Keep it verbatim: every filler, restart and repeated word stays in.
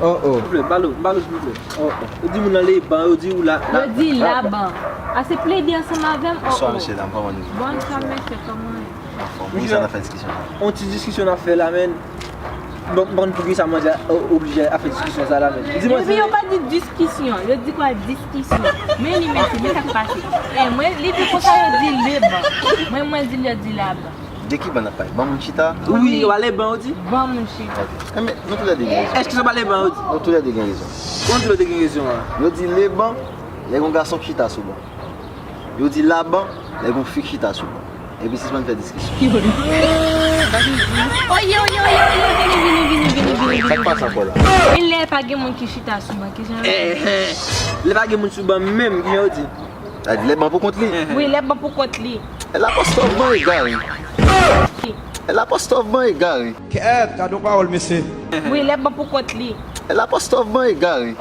Oh, oh. Silvouplè, balo, balo, silvouplè. Oh, oh. Yo di moun nan Leban, yo di ou la. Yo di Laban. Ase plede ansanm avè m. Oh, oh. Bonswa, mesye dam, kòman nou ye? Bonswa, mesye, kòman w ye? Anfòm. Wi, sa n ap fè diskisyon. On ti diskisyon n ap fè la, men. Bon, bon, poukisa mwen oblije ap fè diskisyon sa la, men? Di mwen. Epi yo pa di diskisyon, yo di kwa, diskisyon. Men li, mesye, men sa k pase. E mwen, li di konsa yo di Leban. Mwen, mwen di l yo di Laban. De ki ban n ap pale? Ban moun chita? Wi, yo pale ban, yo di. Ban moun chita. Ok. Enben, nou toulède gen rezon. Èske se pale ban, yo di? Nou toulède gen rezon. Kòman toulède gen rezon an? Yo di Leban, lè gon gason k chita sou ban. Yo di Laban, lè gon fi k chita sou ban. Epi sispann fè diskisyon. Oye, oye, oye, oye, vini, vini, vini, vini, vini, vini, vini. Sa k pase ankò la? E lè pa gen moun ki chita sou ban, kijan yo di? Eh, eh. Lè pa gen moun sou ban menm, kijan yo di? Sa di lè ban pou kont li. Wi, lè ban pou kont li. E lapòstwòf ban egare. Ki? E lapòstwòf ban egare. Kèt, gade yon pawòl, mesye. Wi, lè ban pou kont li. E lapòstwòf ban egare.